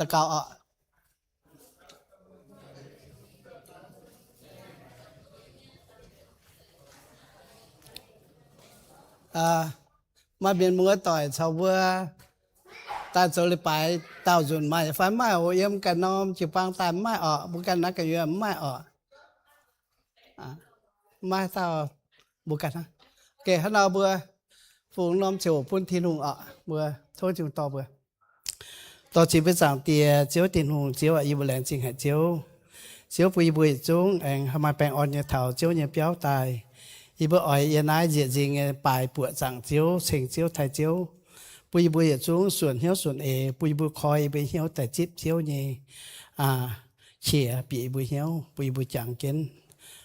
daux gaux oc. Maaih mienh muoz doic caux mbuo daaih zoux leiz-baaix daauh nzunc maaih fai mv maaih oc? Yiem ganh norm jiu-baang daaih mv maaih oc? Mbuo ganh naaiv gu'nyuoz mv maaih oc? Mv maaih dauh mbuo ganh hnangv. Geh hnangv nor mbuo fungx norm ziouc bun Tin-Hungh oc. Mbuo tov Tin-Hungh dorh mbuo. Dorh ziec mbuo Zaangc Diex, Ziouv Tin-Hungh, Ziouv aac, yie mbuo laengz zingh haic Ziouv. Ziouv bun yie mbuo yietc zungv aengx haih maaih baengh orn nyei taux Ziouv nyei biauv daaih. Yie mbuo oix yie naaiv nzieqc nzingh nyei baaix buoqc zaangc Ziouv, ceng Ziouv, taaih Ziouv, bun yie mbuo yietc zungv suonc hnyouv suonc eix, bun yie mbuo koi yie mbuo hnyouv daaih zipv Ziouv nyei qiex bieqc yie mbuo hnyouv, bun yie mbuo jangx jienv,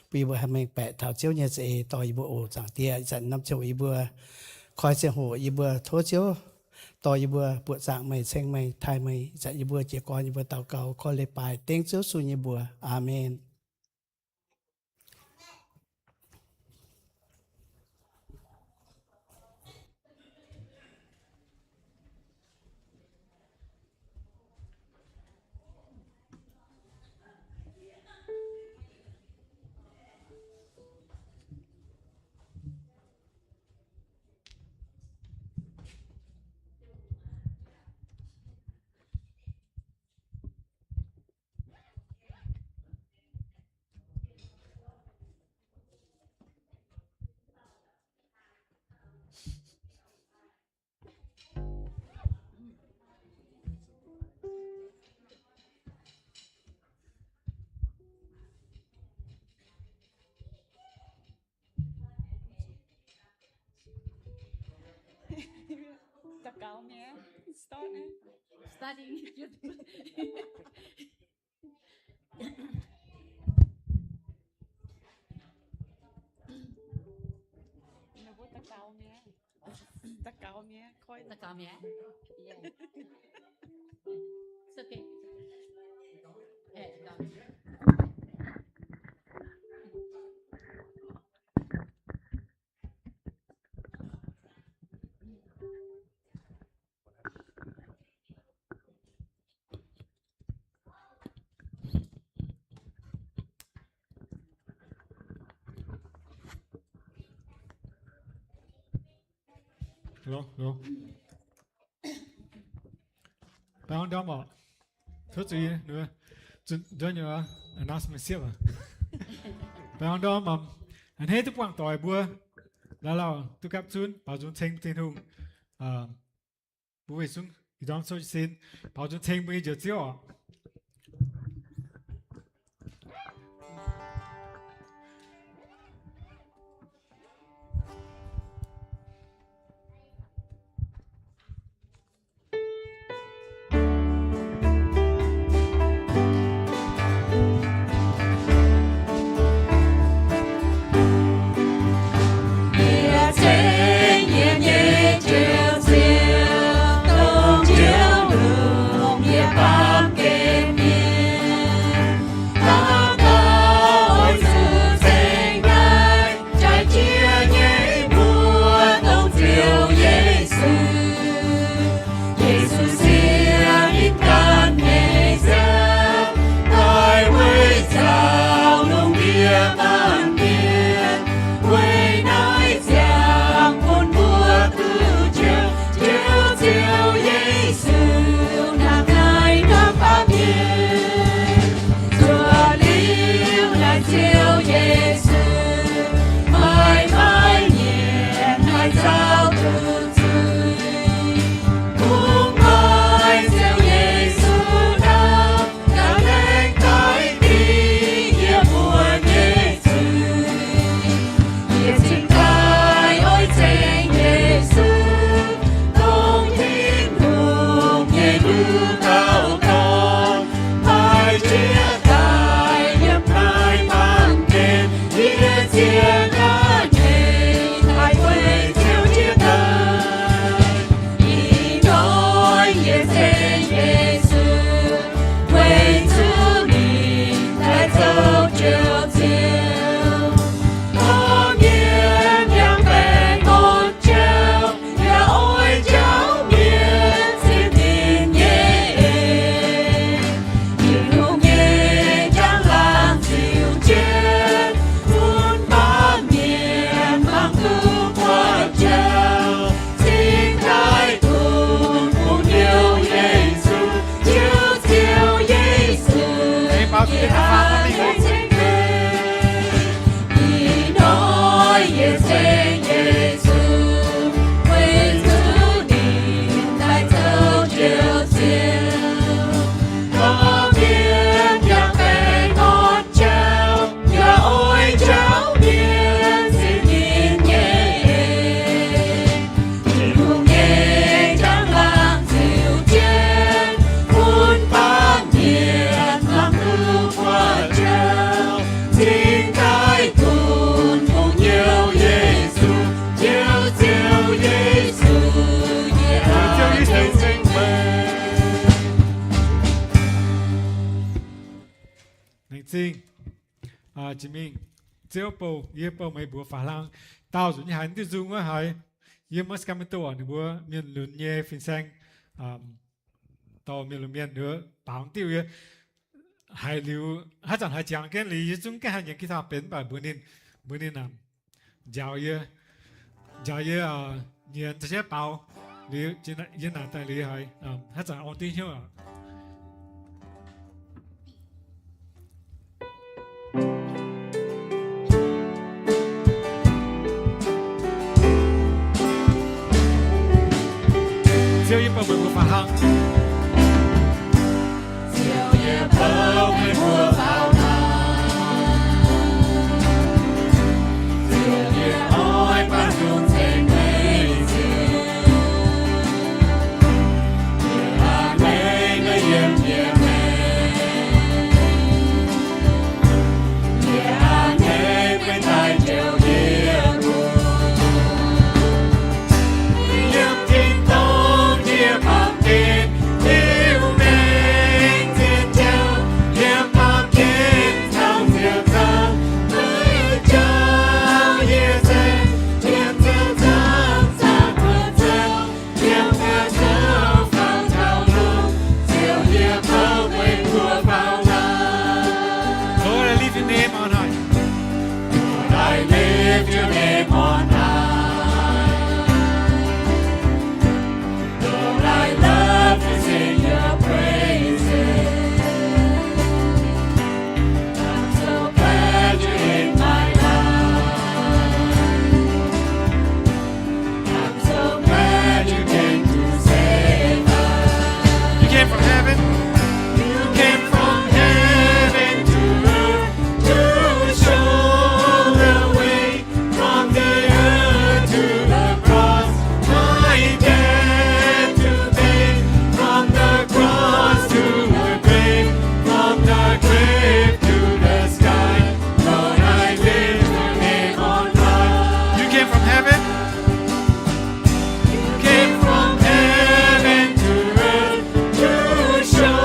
bun yie mbuo haih mengh baeqc taux Ziouv nyei za'eix dorh yie mbuo oc. Zaangc Diex, ih zanc norm ziangh hoc yie mbuo koi ziangh hoc yie mbuo tov Ziouv dorh yie mbuo buoqc zaangc meih, ceng meih, taaih meih. Ih zanc yie mbuo jiez gorn yie mbuo daux gaux koi leiz-baaix dengv Ziouv Yesu nyei mbuox. Aamen. Daux gaux mi'aqv. Start. Starting. Daux gaux mi'aqv. Daux gaux mi'aqv. Koi daux gaux mi'aqv. Yeah. It's okay. Eh, daux gaux. Hello, hello. Baengh orn ndorm oc. Tov zuiz, nduov nyei announcement siepv aqv. Baengh orn ndorm, a'hneiv duqv buangh doic mbuo, la'lauh duqv gapv zunv, baaux nzung ceng Tin-Hungh. Mbuo weic zungv ih ndorm sou jiez sin, baaux nzung ceng mbuo nyei Njoux Ziouv oc. Zingh, jiex mingh, Ziouv bouh, yie bouh meih mbuo faaux hlang. Daauh nzunc nyei haiz diuh nzung wuov haiz, yie maiv ganh maiv duqv oc, ninh mbuo mienh lunx nyei fin-saeng, dorh mienh lunx mienh baaux diuh yie haiz liuz, haaix zanc haiz jangx jienv liuz, yie zungv gaengh haih nyanc guitar benx, mv baac mbuox ninh, mbuox ninh njaaux yie, njaaux yie nyienz za'jienv baaux liuz, yie naaic daaih liuz haiz, haaix zanc orn diuh hnyouv oc. Ziouv, yie bouh meih mbuo faaux hlang. Ziouv, yie bouh meih mbuo faaux hlang. Ziouv, yie oix baamh nzung ceng meih Ziouv. Yie a'hneiv meih yiem yie maengc. Yie a'hneiv meih daaih njoux yie mbuo. Yiem tin-dorngh yie baamh gen Iu-Mienh zien jauv, yie baamh gen taux ziepc nzaangc meih jauv yie zengc, yiem ziepc nzaangc zaah guoqv zouv, yiem guoqv zouv faaux taux lungh, Ziouv, yie bouh meih mbuo faaux hlang. Lord, I lift your name on high. Lord, I lift your name on high. Lord, I love to sing your praises. I'm so glad you're in my life. I'm so glad you came to save us. You came from heaven. You came from heaven to earth to show the way. From the earth to the cross, my debt to pay. From the cross to the grave, from the grave to the sky, Lord, I lift your name on high. You came from heaven. You came from heaven to earth to show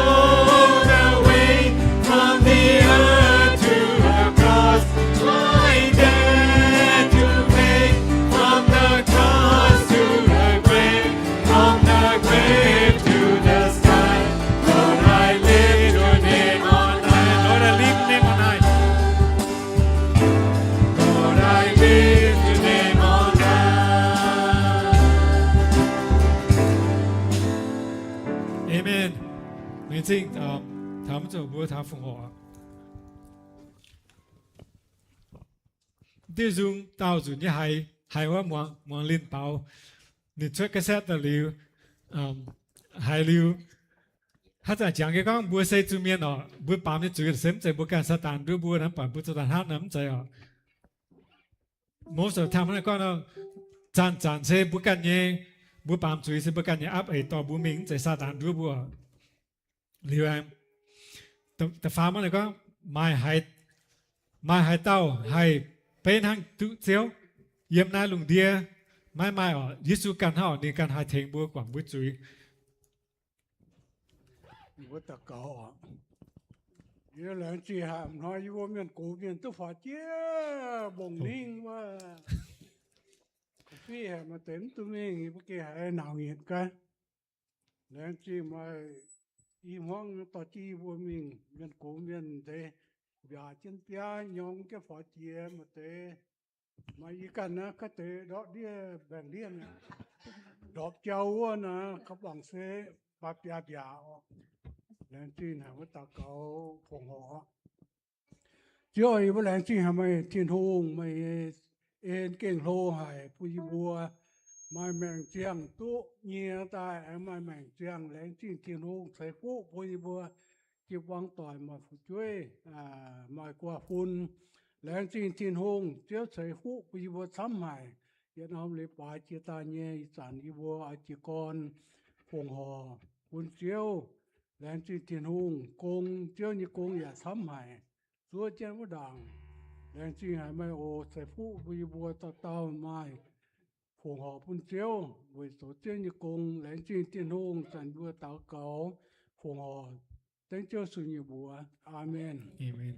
the way. From the earth to the cross, my debt to pay. From the cross to the grave, from the grave to the sky, Lord, I lift your name on high. Lord, I lift your name on high. Lord, I lift your name on high. Amen. Laengz zingh taux mbuo taux fongc horc. Diuh nzung daauh nzunc nyei haiz, haiz wuov muangx, muangx linh baaux. Ninh cuotv cassette daaih liuz, haiz liuz, haaix zanc jangx jienv gorngv mbuo se zuiz-mienh oc, mbuo baamz nyei zuiz se mv zeiz mbuo ganh, Saadaan nduov mbuo, mv baac mbuo zoux daaih hnangv naaiv mv zeiz oc. Most of the time hnangv naaiv gorngv, zanc-zanc se mbuo ganh nyei, mbuo baamz zuiz se mbuo ganh nyei aapv eix dorh mbuo mingh, mv zeiz Saadaan nduov mbuo. Liuz, da'faam gorngv, maaih haaix, maaih haaix dauh haih beiv hnangv duqv Ziouv? Yiem naaiv lungh ndiev maiv maaih oc. Yesu ganh hnangv oc, ninh ganh haih tengx mbuo guangc mbuo zuiz. Mbuo daux gaux oc. Yie laengz zingh haic hnoi yie mbuo mienh gox mienh duqv faaux jiex mbong-ningv wuov, fiv haic maaih deix mv duqv mingh, yie mbuo gengh haiz nangc yietc gaax. Laengz zingh maaih i hmuangv dorh jienv yie mbuo mingh, mienh gox mienh deix mbiaac jienv biaav nyorng jienv faaux jiex, maaih deix, maaih yie ganh naaiv kaav deix ndortv ndiev mbaengx-ndiev mi'aqv. Ndorpc jauv wuov naaiv kaav bangc se maaih biaav mbiaac oc. Laengz zingh haic, mbuo daux gaux fongc horc. Ziouv, yie mbuo laengz zingh haic meih, Tin-Hungh, meih en gengh hlo haic bun yie mbuo maaih maengc ziangh duqv nyie daaih aengx maaih maengc ziangh. Laengz zingh Tin-Hungh ceix fuqv bun yie mbuo jiu-baang doic maaih fu'jueiv, maaih guaax fun. Laengz zingh Tin-Hungh, Ziouv ceix fuqv bun yie mbuo camv haic. Yietc norm leiz-baaix jiex daaih nyei ih zanc yie mbuo oix jiez gorn fongc horc bun Ziouv. Laengz zingh Tin-Hungh, gong, Ziouv nyei gong yaac camv haic, zuov jienv wuov ndaangc. Laengz zingh haic meih oc, ceix fuqv bun yie mbuo dauh dauh maaih fongc horc bun Ziouv weic zoux Ziouv nyei gong. Laengz zingh Tin-Hungh, zanc mbuo daux gaux fongc horc dengv Ziouv Yesu nyei mbuox. Aamen. Aamen.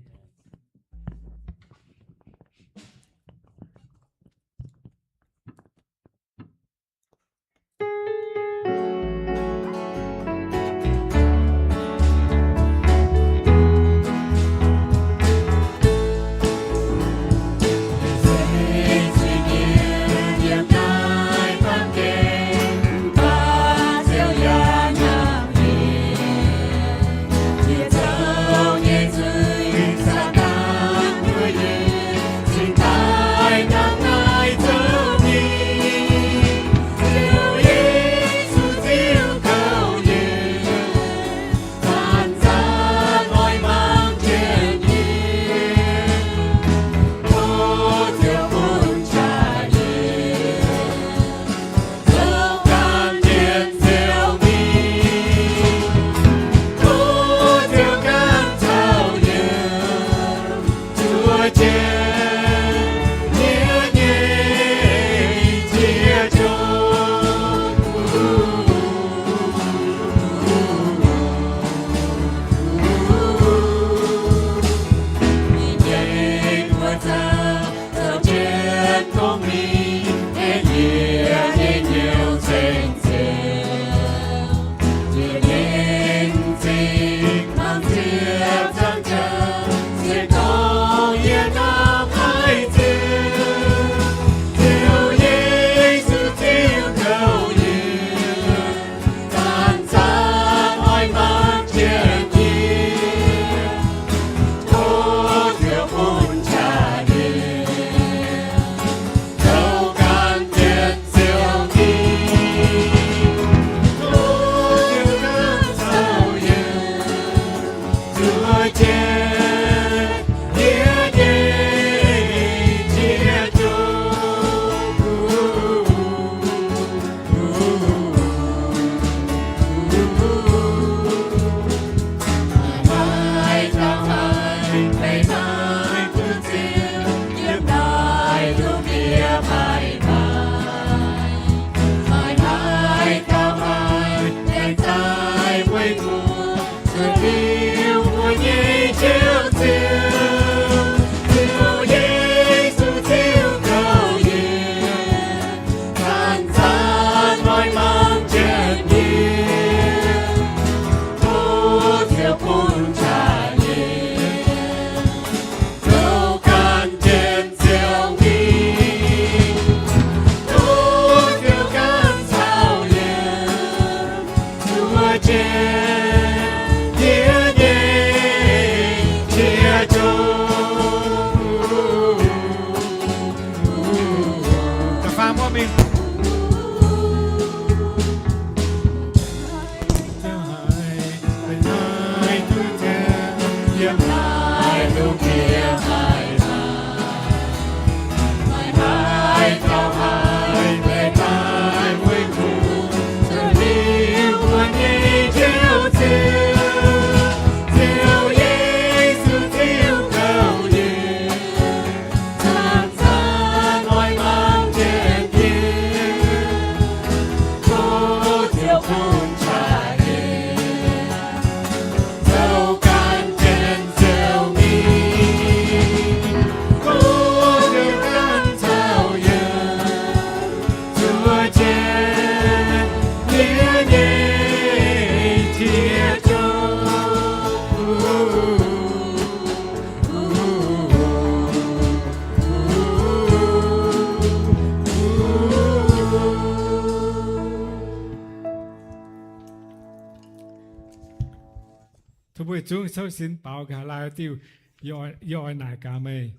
Tov mbuo yietc zungv souv sin baaux nqa'haav laai diuh, yie oix naaic gaax meih,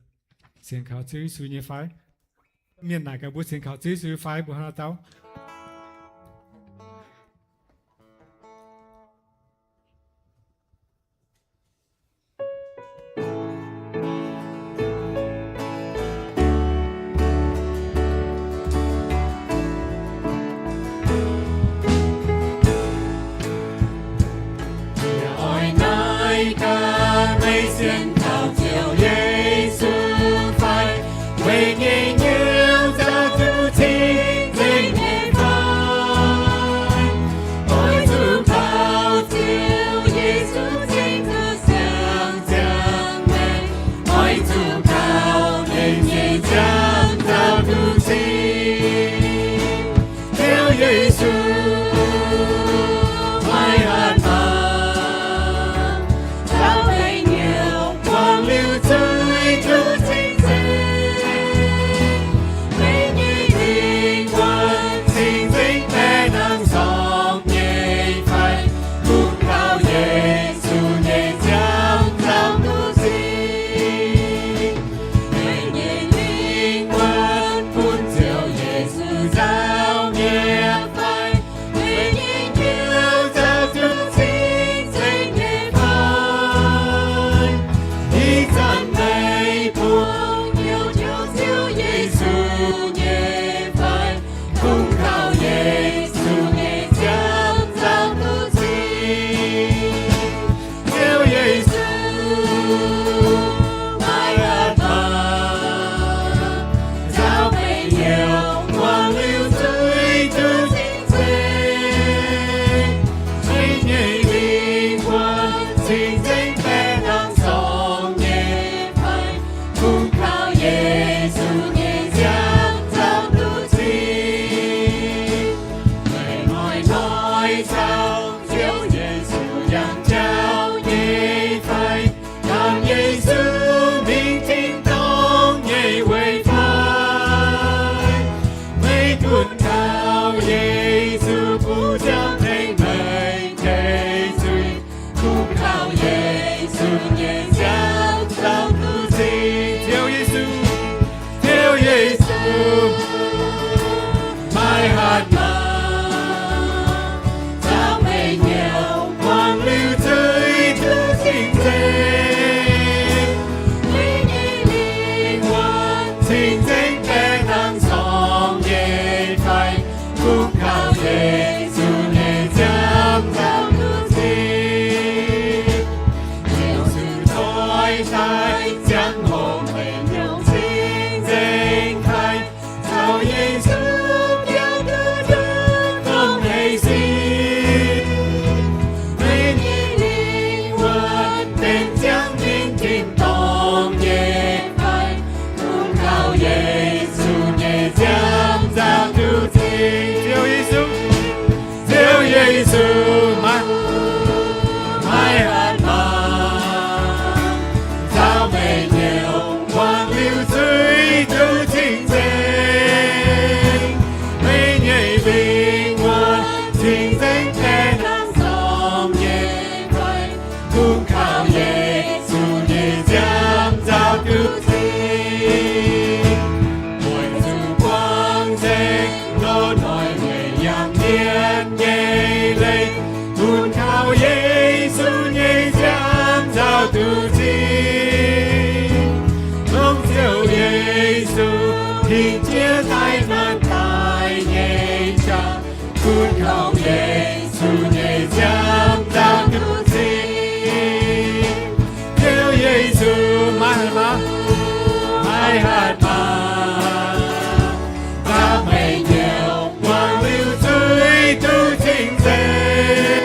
sienx kaux Ziouv Yesu nyei fai? Mienh naaic gaax mbuo sienx kaux Ziouv Yesu nyei fai, mbuo hnangv haaix dauh? Yie oix naaic gaax meih, sienx kaux Ziouv Yesu fai? Weic nyei hnyouv za'gengh duqv cing-nzengc nyei fai? Oix zuqc kaux Ziouv Yesu cing Yesu nyei nziaamv nzauh duqv zinh. Ziouv Yesu, Ziouv Yesu, maiv hatc maaz, nzauh meih nyei buangh liuz zuiz duqv cing-nzengc. Meih nyei lingh wuonh cing-nzengc baeqc dangh sorng nyei fai, bun kaux Yesu nyei nziaamv nzauh duqv zinh. Ziouv Yesu toi daaih ziangh hoc meih nyungc cing-nzengc daaih, caux Yesu biaux duqv nduqc gorngv hec sin. Meih nyei lingh wuonh benx ziangh mingh tin-dorngh nyei fai, bun kaux Yesu nyei nziaamv nzauh duqv zinh. Ziouv Yesu, Ziouv Yesu, maiv, maiv hatc maaz, nzauh meih nyei buangh liuz zuiz duqv cing-nzengc. Meih nyei lingh wuonh cing-nzengc baeqc dangh sorng nyei fai, bun kaux Yesu nyei nziaamv nzauh duqv zinh. Weic zuqc buangh nzengc loz-hnoi weic yangh mienh nyei leiz, bun kaux Yesu nyei nziaamv nzauh duqv zinh. Dongh Ziouv Yesu hingh jiex daaih naaiv daaih nyei qaqv, bun kaux Yesu nyei nziaamv nzauh duqv zinh. Ziouv Yesu, maiv hatc maaz, maiv hatc maaz, nzauh meih nyei buangh liuz zuiz duqv cing-nzengc.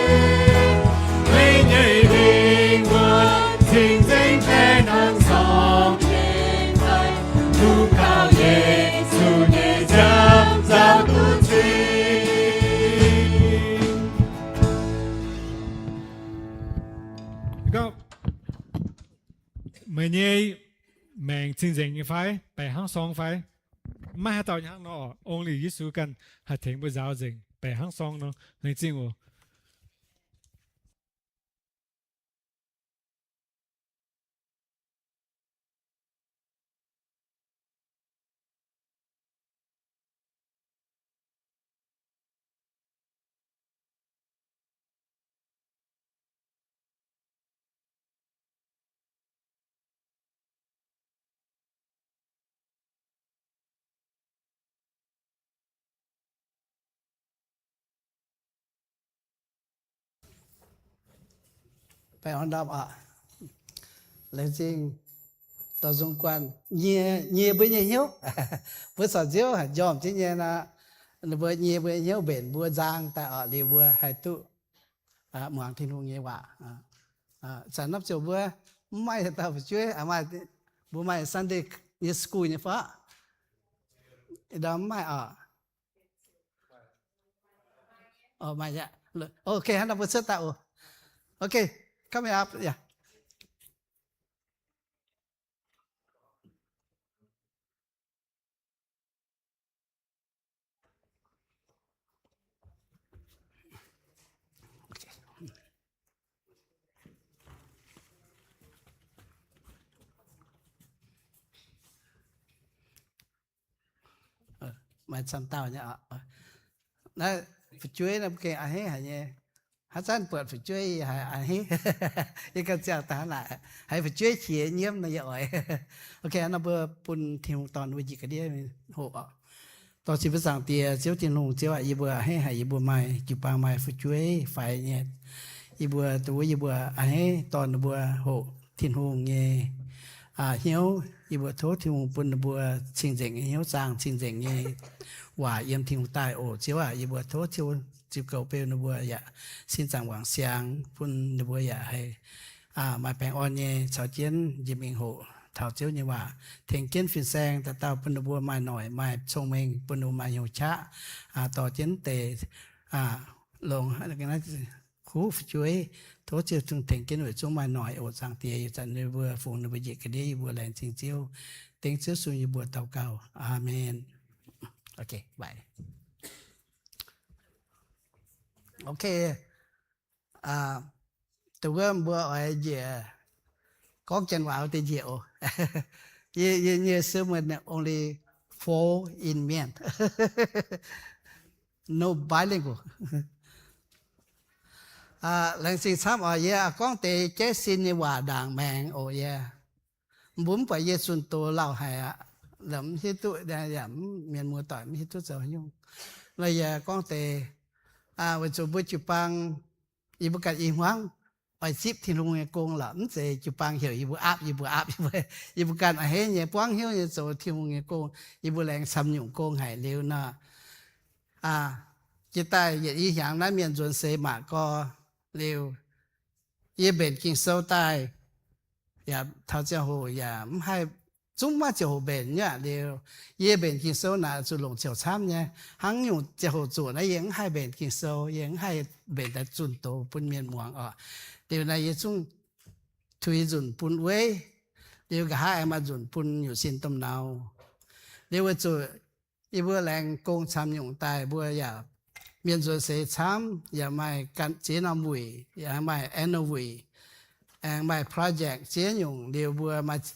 Meih nyei lingh wuonh cing-nzengc baeqc dangh sorng nyei fai, bun kaux Yesu nyei nziaamv nzauh duqv zinh. Gorngv meih nyei maengc cing-nzengc nyei fai, baeqc hnangv sorng fai? Maiv haaix dauh nyei hnangv nor, only Yesu ganh haih tengx mbuo nzaaux nzengc, baeqc hnangv sorng nor. Laengz zingh oc. Baengh orn ndorm oc. Laengz zingh dorh nzung guanh nyie, nyie mbuo nyei hnyouv. Mbuo corc nziouv haic njormh jienv nyei nor, ninh mbuo nyie mbuo nyei hnyouv mbenc mbuo nzang daaih oc, liuz mbuo haih duqv muangx Tin-Hungh nyei waac. Zanc naaiv ziouc mbuo mv maaih dauh fu'jueiv, maaih, mbuo maaih Sunday nyei school nyei fai? Ndorm mv maaih oc. Maaih aqv. Ok, hnangv nor mbuo cuotv daaih oc. Ok, come up, yeah. Maaih camv dauh nyei oc. Naaiv fu'jueiv naaiv mbuo gengh a'hneiv haic nyei. Haaix zanc buatc fu'jueiv yie haiz a'hneiv. Yie ganh ziangh daaih naaic, haiz fu'jueiv qiex nyiemv nor yie oix. Ok, nor mbuo bun Tin-Hungh dorn mbuo njiec ga'ndiev hoqc oc. Dorh ziqc mbuo Zaangc Diex, Ziouv Tin-Hungh, Ziouv aac, yie mbuo a'hneiv haic yie mbuo maaih jiu-baang maaih fu'jueiv faix nyei. Yie mbuo duqv yie mbuo a'hneiv dorn ninh mbuo hoqc Tin-Hungh nyei hnyouv. Yie mbuo tov Tin-Hungh bun ninh mbuo cing-nzengc nyei hnyouv, zaangh cing-nzengc nyei waac yiem Tin-Hungh daaih oc. Ziouv aac, yie mbuo tov Ziouv ziux goux beu ninh mbuo yaac sin zaangc wangc siangx, bun ninh mbuo yaac haih maaih baengh orn nyei caux jienv njiec mingh hoqc taux Ziouv nyei waac, tengx jienv fin-saeng dauh dauh bun ninh mbuo maaih noic maaih cong-mengh, bun ninh mbuo maaih hnyouv qaqv dorh jienv deix longx kuv fu'jueiv. Tov Ziouv Tin-Hungh tengx jienv weic zungv maaih noic oc. Zaangc Diex, ih zanc ninh mbuo fungx ninh mbuo njiec ga'ndiev, yie mbuo laengz zingh Ziouv. Dengv Ziouv sun yie mbuo daux gaux. Aamen. Ok, bye. Ok. Dongh wuov mbuo oix njiec gorngv janx waac wuov deix njiec oc. Yie, yie nyei sermon only four in Mien. No bilingual. Laengz zingh camv oc. Yie gorngv deix jaiv sin nyei waac ndaangc maengx oc. Yie mbuo mv buatc yie zunh doz lauh haic aqv. La'mv hiuv duqv, yaac mv, mienh muoz-doic mv hiuv duqv zoux haaix nyungc. Nor yie gorngv deix weic zuqc mbuo jiu-baang, yie mbuo ganh i hmuangv oix zipv Tin-Hungh nyei gong lorqc. Mv zeiz jiu-baang heuc yie mbuo aapv, yie mbuo aapv, yie mbuo, yie mbuo ganh a'hneiv nyei buangv hnyouv nyei zoux Tin-Hungh nyei gong. Yie mbuo laengz camv nyungc gong haic liuz nor, jiex daaih yietc i hnyangx naaiv mienh nzuonx seix mangc gau liuz, yie mbenc Ging-Sou daaih, yaac taux ziangh hoc yaac mv haih, zungv maiv ziangh hoc mbenc nyei aqv. Liuz, yie mbenc Ging-Sou naaic zuqc longc ziouc camv nyei. Hnangv nyungc ziangh hoc zuqc naaiv yie mv haih mbenc Ging-Sou, yie mv haih mbenc daaih zunh doz bun mienh muangx oc. Liuz naaiv yie zungv tuix nzunc bun weiv, liuz nqa'haav aengx maaih nzunc bun nyungc sin domh nauz. Liuz weic zuqc yie mbuo laengz gong camv nyungc daaih, mbuo yaac mienh nzuonx seix camv, yaac maaih gan ziex norm wuic, yaac maaih annual wuic, aengx maaih project ziex nyungc. Liuz mbuo maaih,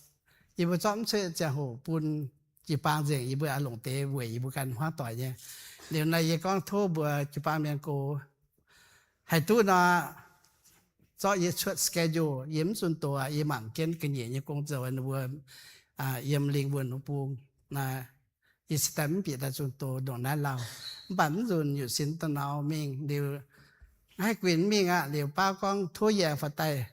yie mbuo zorqv mv cuotv ziangh hoc bun jiu-baang nzengc, yie mbuo aengx longc deix weic yie mbuo ganh hmuangv doic nyei. Liuz naaiv yie gorngv tov mbuo jiu-baang mienh gox haih duqv nor, zorqv yie cuotv schedule, yie mv zunh doz, yie mangc jienv ga'nyiec nyei gong zoux ninh mbuo yiem lingh wuonh wuov bung. Naaiv yie se daaih mv bieqc daaih zunh doz ndongc naaiv lauh. Mv baac mv nzunc nyutc sin da'naux mingh liuz, haih guinh mingh aqv. Liuz baav gorngv tov yie aengx faaux daaih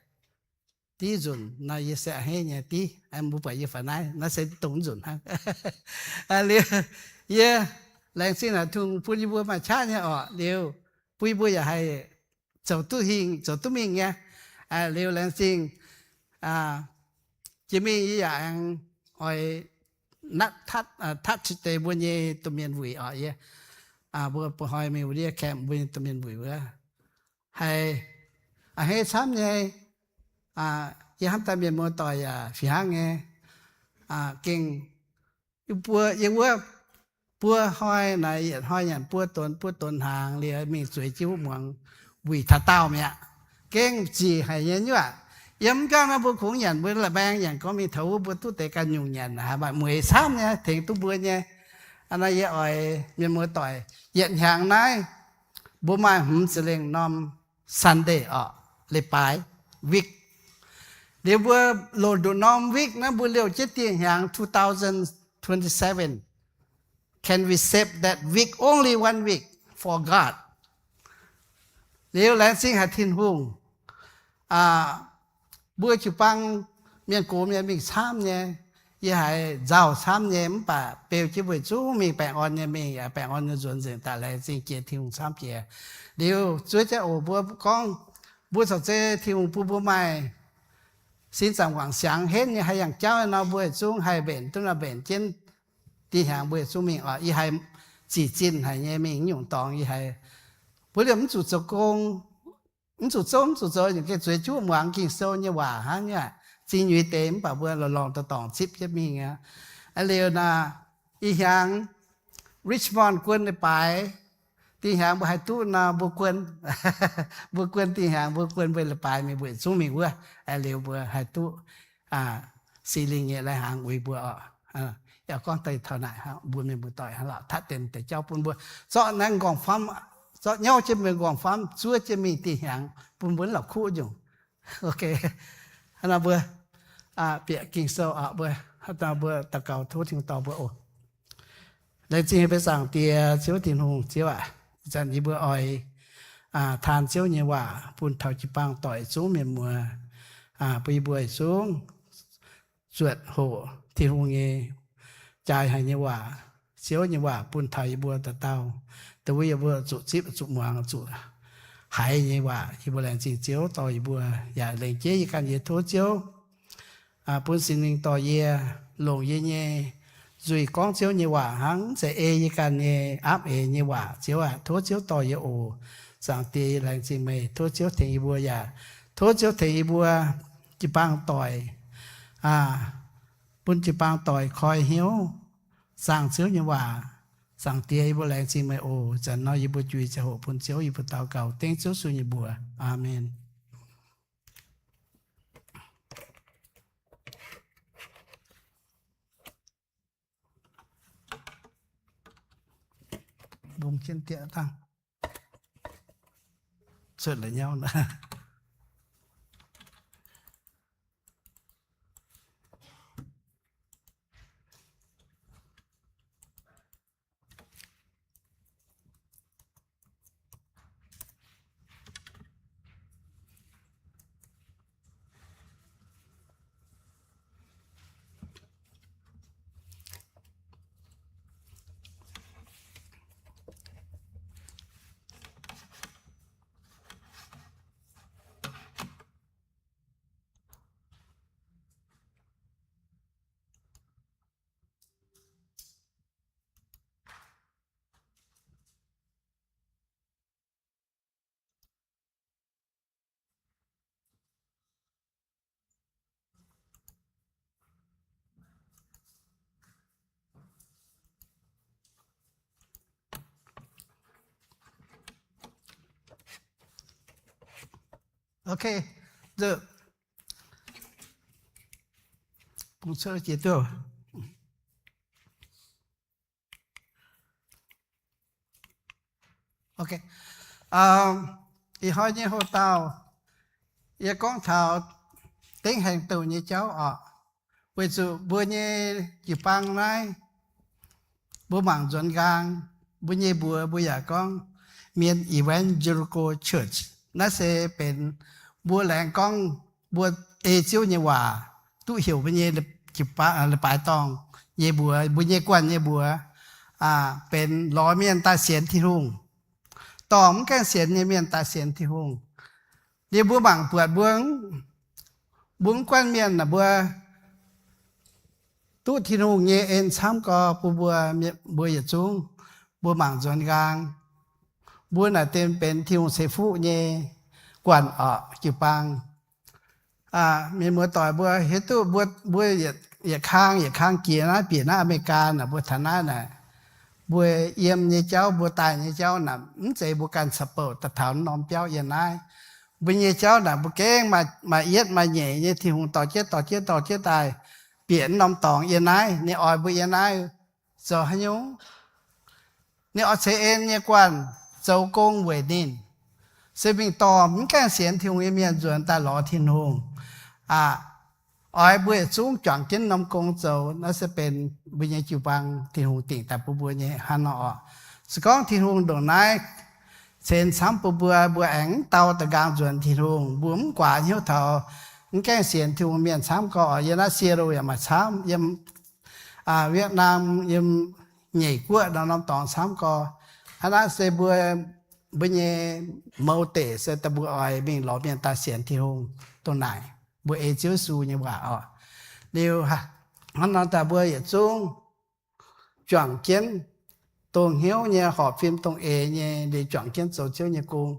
div nzunc nor, yie se a'hneiv nyei div, mbuo buatc yie faaux naaiv, naaiv se dongh nzunc hnangv. Liuz yie laengz zingh naaic Tin-Hungh bun yie mbuo maaih qaqv nyei orqc. Liuz bun yie mbuo yaac haih zoux duqv hingh, zoux duqv mingh nyei. Liuz laengz zingh jiex mingh yie yaac aengx oix natv, touch deix mbuo nyei domh mienh wuic orqc. Yie, mbuo ba'hnoi mingh wuov ndiev camp mbuo nyei domh mienh wuic wuov, haiz a'hneiv camv nyei. Yie hnamv daaih mienh muoz-doic yaac fih hnangv nyei. Gengh buo, yie wuov buo hnoi naaic, yietc hnoi nyanc buo donx, buo donx hnaangx liuz mingh zueiz jienv wuov muangx wuic taux daauh mi'aqv. Gengh zic haic nyei nyuoqc. Yiem mv jangv naaiv mbuo kungx nyanc, mbuo la'maeng nyanc gorngv mingh taux wuov mbuo duqv deix ganh nyungc nyanc, haiz maaih mueiz camv nyei, tengx duqv mbuo nyei. Aa, naaiv yie oix mienh muoz-doic, yietc hnyangx naaiv mbuo maaih hmz ziepc lengh norm Sunday orqc, leiz-baaix, week. Liuz mbuo loz-nduqc norm week naaiv mbuo liouh jienv dieh hnyangx two thousand twenty-seven. Can we save that week, only one week, for God? Liuz laengz zingh haic Tin-Hungh. Mbuo jiu-baang mienh gox mienh mingh camv nyei. Yie haiz nzauh camv nyei, mv baac beu jienv mbuo zungv mingh baengh orn nyei mingh, yaac baengh orn nyei nzuonx nzengc daaih. Laengz zingh jiex Tin-Hungh camv jiex. Liuz zuov jienv oc, mbuo gorngv mbuo corc zei Tin-Hungh bun mbuo maaih sin zaangc wangc siangx henv nyei haih yangh jauv nor, mbuo zungv haih mbenc duqv nor mbenc jienv. Dieh hnyangx mbuo zungv mingh oc. Yie haiz zic zinh haic nyei mingh nyungc dorngx yie haiz mbuo liemh mv zuqc zoux gong, mv zuqc zouv, mv zuqc zoux, gengh zueiz juqv muangx Ging-Sou nyei waac hnangv nyei. Zingh nyuiz deix mv baac mbuo lorngh lorngh dorngx dorngx zipv jienv mingh aqv. Liuz naaic, ih hnyangx Richmond guon leiz-baaix, dieh hnyangx mbuo haih duqv nor mbuo guon, mbuo guon dieh hnyangx mbuo guon mbuo leiz-baaix mingh weic zungv mingh wuov. Liuz mbuo haih duqv Singx Lingh nyei lai-hnaangx uix mbuo oc. Yaac gorngv daaih taux naaic, mbuo mienh muoz-doic hnangv lorqc, tatv deix deix jauv bun mbuo zorqv naaiv nqorngv-famv, zorqv nyauv jienv mbuo nqorngv-famv zuov jienv mingh dieh hnyangx bun mbuo la'kuqv nyungc. Ok, hnangv naaic mbuo bieqc Ging-Sou oc, mbuo, hnangv naaic mbuo daux gaux tov Tin-Hungh dorh mbuo oc. Laengz zingh nyei Zaangc Diex, Ziouv Tin-Hungh, Ziouv aac, ih zanc yie mbuo oix taan Ziouv nyei waac bun taux jiu-baang doic zungv mienh muoz, bun yie mbuo zungv zuotc hoqc Tin-Hungh nyei jaaix haic nyei waac, Ziouv nyei waac bun taux yie mbuo dauh dauh, dongh wuov yie mbuo zuqc zipv, zuqc muangx, zuqc haiz nyei waac. Yie mbuo laengz zingh Ziouv dorh yie mbuo yaac lengc jeiv yie ganh nyei tov Ziouv bun Singx Lingh dorh yie, longc yie nyei nzuih gorngv Ziouv nyei waac hnangv, mv zeiz ei yie ganh nyei aapv eix nyei waac. Ziouv aac, tov Ziouv dorh yie oc. Zaangc Diex, yie laengz zingh meih. Tov Ziouv tengx yie mbuo yaac tov Ziouv tengx yie mbuo jiu-baang doic, bun jiu-baang doic koi hnyouv zaangh Ziouv nyei waac. Zaangc Diex, yie mbuo laengz zingh meih oc. Zanc nor yie mbuo juix ziangh hoc bun Ziouv, yie mbuo daux gaux dengv Ziouv Yesu nyei mbuox. Aamen. mbungv jienv dieqv dangh, cuotv la'nyauv nor. Ok, ok, ih hnoi nyei hoc-dauh, yie gorngv taux dengv haengh douh nyei jauv oc. Weic zuqc mbuo nyei jiu-baang naaiv, mbuo mangc nzuonx nqaang, mbuo nyei mbuox mbuo yaac gorngv Mien Evangelical Church. Naaiv se benx mbuo laengz gorngv mbuo ei Ziouv nyei waac duqv heuc mbuo nyei jiu-baang, leiz-baaix dorngh nyei mbuox, mbuo nyei guanh nyei mbuox, benx lorz mienh daaih sienx Tin-Hungh, dorh mv gaengh sienx nyei mienh daaih sienx Tin-Hungh. Liuz mbuo mangc buatc mbuo, mbuo mv guanh mienh naaic mbuo duqv Tin-Hungh nyei en camv gorx bun mbuo, mbuo yietc zungv mbuo mangc nzuonx nqaang. Mbuo naaic deix benx Tin-Hungh ceix fuqv nyei guanh oc, jiu-baang. Mienh muoz-doic mbuo hiuv duqv mbuo, mbuo yietc kang yietc kang jiex naaiv bieqc naaiv Aa^me^li^gaa naaic, mbuo taux naaiv naaic, mbuo yiem nyei jauv, mbuo daaih nyei jauv naaic, mv zeiz mbuo ganh support daaih taux norm biauv yiem naaiv. Mbuo nyei jauv naaic mbuo gengh maaih yietv maaih nyeic nyei Tin-Hungh dorh jienv dorh jienv dorh jienv daaih bieqc norm dorngx yiem naaiv. Ninh oix mbuo yiem naaiv zoux haaix nyungc? Ninh oix ceix en nyei guanh zoux gong weic ninh, se mingh dorh mv gaengh sienx Tin-Hungh nyei mienh nzuonx daaih lorz Tin-Hungh. Oix mbuo yietc zungv juangc jienv norm gong zoux. Naaiv se benx mbuo nyei jiu-baang Tin-Hungh dingc daaih bun mbuo nyei hnangv nor oc. Se gorngv Tin-Hungh ndongc naaiv ceix camv bun mbuo, mbuo aengx mv dau da'nqaang nzuonx Tin-Hungh, mbuo mv guaax hnyouv taux mv gaengh sienx Tin-Hungh mienh camv gorx oc. Yiem naaiv Seattle yaac maaih camv, yiem Vietnam, yiem nyeic guoqv norm-norm dorngx camv gorx. Hnangv naaiv se mbuo, mbuo nyei mouz deic se daaih mbuo oix mingh lorz mienh daaih sienx Tin-Hungh dongh naaic, mbuo ei Ziouv Yesu nyei waac oc. Liuz hnangv nor daaih mbuo yietc zungv juangc jienv dongh hnyouv nyei, horpc fim dongh eix nyei, liuz juangc jienv zoux Ziouv nyei gong.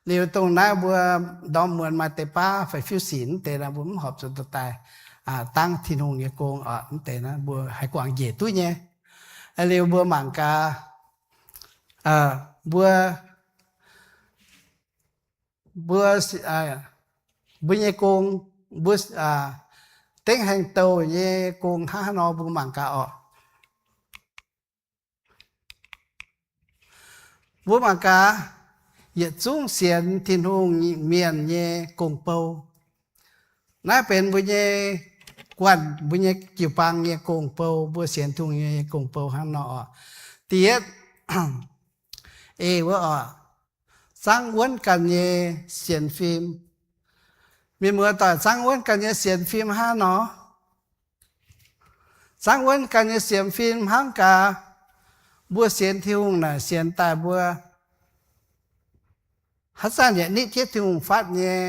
Liuz dongh naaiv mbuo ndorm muonz maaih deix baav fai fiuv-sinc mv deix nor, mbuo mv horpc zuqc daaih dangv Tin-Hungh nyei gong oc. Mv deix naaiv mbuo haih guangc njiec duqv nyei. Liuz mbuo mangc gaax, mbuo, mbuo, mbuo nyei gong, mbuo dengv haengh douh nyei gong hnangv haaix nor mbuo mangc gaax oc. Mbuo mangc gaax, yietc zungv sienx Tin-Hungh mienh nyei gong-bou. Naaiv benx mbuo nyei guanh, mbuo nyei jiu-baang nyei gong-bou, mbuo sienx Tin-Hungh nyei gong-bou hnangv nor oc. Da'yietv, eix wuov oc, zangv wuonv ganh nyei sienx fim. Mienh muoz-doic, zangv wuonv ganh nyei sienx fim hnangv nor. Zangv wuonv ganh nyei sienx fim hnangv gaax, mbuo sienx Tin-Hungh naaic sienx daaih mbuo haaix zanc yaac nitv jienv Tin-Hungh fatv nyei.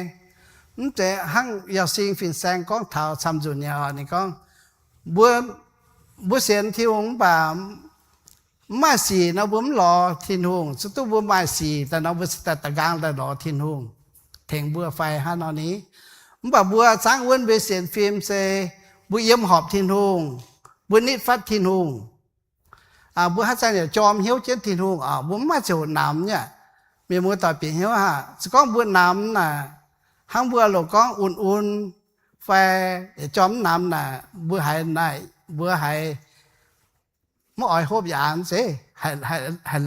Mv zeiz hnangv Yauh Sing fin-saeng gorngv taux camv-nzunc nyei oc. Ninh gorngv, mbuo, mbuo sienx Tin-Hungh mv baac mv maaih sic nor mbuo mv lorz Tin-Hungh. Se duqv mbuo maaih sic daaih nor mbuo cingx daaih da'nqaang daaih lorz Tin-Hungh tengx mbuo fai hnangv nor ni? Mv baac mbuo zangv wuonv mbuo sienx fim se mbuo yiem horpc Tin-Hungh, mbuo nitv fatv Tin-Hungh. Mbuo haaix zanc yaac jorm hnyouv jienv Tin-Hungh oc. Mbuo mv maaih ziangh hoc namx nyei. Mienh muoz-doic bieqc hnyouv aqv. Se gorngv mbuo namx naaic, hnangv mbuo loc gorngv un-un fai jorm mv namx naaic, mbuo haiz naaic, mbuo haiz mv oix hopv yaac zeiz, haih